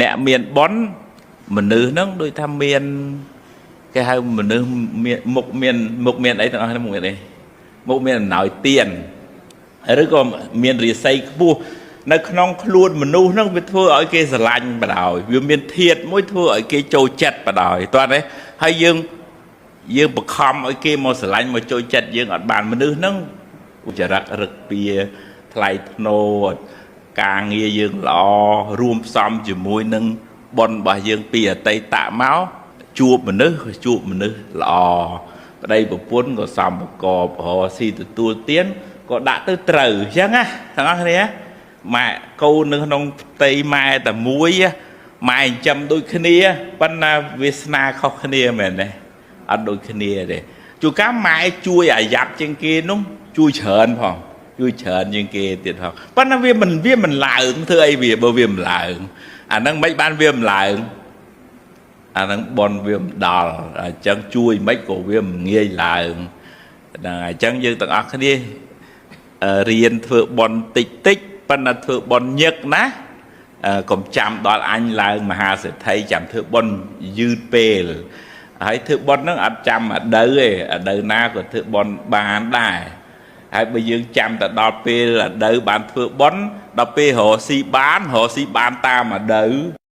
អ្នកមានប៉ុនមនុស្សហ្នឹងដូចថាមានគេហៅមនុស្សមានមុខមានមុខមានអីទាំងអស់ហ្នឹងមុខមានអីមុខមានអំណោយទៀនឬក៏មានរាសីខ្ពស់នៅក្នុងខ្លួនមនុស្សហ្នឹងវាធ្វើឲ្យគេស្រឡាញ់បដ ாய் វាមានធាតមួយធ្វើឲ្យគេចូលចិត្តបដ ாய் តោះទេហើយយើងយើងបខំឲ្យគេមកស្រឡាញ់មកចូលចិត្តយើងអត់បានមនុស្សហ្នឹងចរិតរឹកពៀថ្លៃថ្នូរការងារយើងល្អរួមផ្សំជាមួយនឹងបុណ្យរបស់យើងពីអតីតមកជួបមនុស្សក៏ជួបមនុស្សល្អប្តីប្រពន្ធក៏សំប្រកបរកស៊ីទទួលទានក៏ដាក់ទៅត្រូវអញ្ចឹងណាទាំងអស់គ្នាម៉ែកូននៅក្នុងផ្ទៃម៉ែតែមួយម៉ែចិញ្ចឹមដូចគ្នាប៉ុន្តែវាសនាខុសគ្នាមែនទេអត់ដូចគ្នាទេជួនកាលម៉ែជួយអាយ៉ាប់ជាងគេនោះជួយច្រើនផងជួយច្រើនជាងគេទៀតផងប៉ុន្តែវាមិនឡើងធ្វើអីវាបើវាមិនឡើងអាហ្នឹងមិនបានវាមិនឡើងអាហ្នឹងបនវាមិនដល់អញ្ចឹងជួយមិនក៏វាមិនងាយឡើងហ្នឹងអញ្ចឹងយើងទាំងអស់គ្នារៀនធ្វើបនតិចតិចប៉ុន្តែធ្វើបនញឹកណាកុំចាំដល់អញឡើងមហាសេដ្ឋីចាំធ្វើបនយឺតពេលហើយធ្វើបនហ្នឹងអត់ចាំអាដូវទេអាដូវណាក៏ធ្វើបនបានដែរហើយបើយើងចាំតែដល់ពេលអាដូវបានធ្វើបនដល់ពេលរកស៊ីបានរកស៊ីបានតាមអាដូវ។